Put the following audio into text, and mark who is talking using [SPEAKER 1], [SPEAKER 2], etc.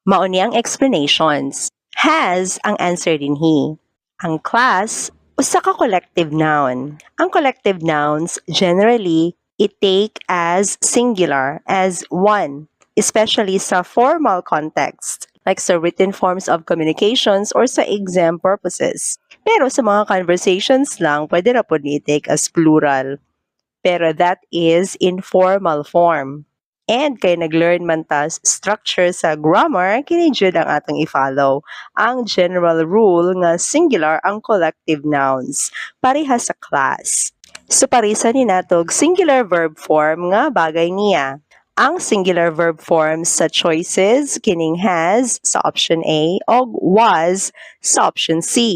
[SPEAKER 1] Mao ni ang explanations. Has ang answer dinhi. Ang class, usa ka collective noun. Ang collective nouns generally i-take as singular, as one, especially sa formal context, like sa written forms of communications or sa exam purposes. Pero sa mga conversations lang, pwede ra pod ni i-take as plural. Pero that is informal form. And kay nag-learn man tas structure sa grammar, kini jud ang atong i-follow. Ang general rule nga singular ang collective nouns, pareha sa class. So parisan ni natog singular verb form nga bagay niya. Ang singular verb forms sa choices kining has sa option A og was sa option C.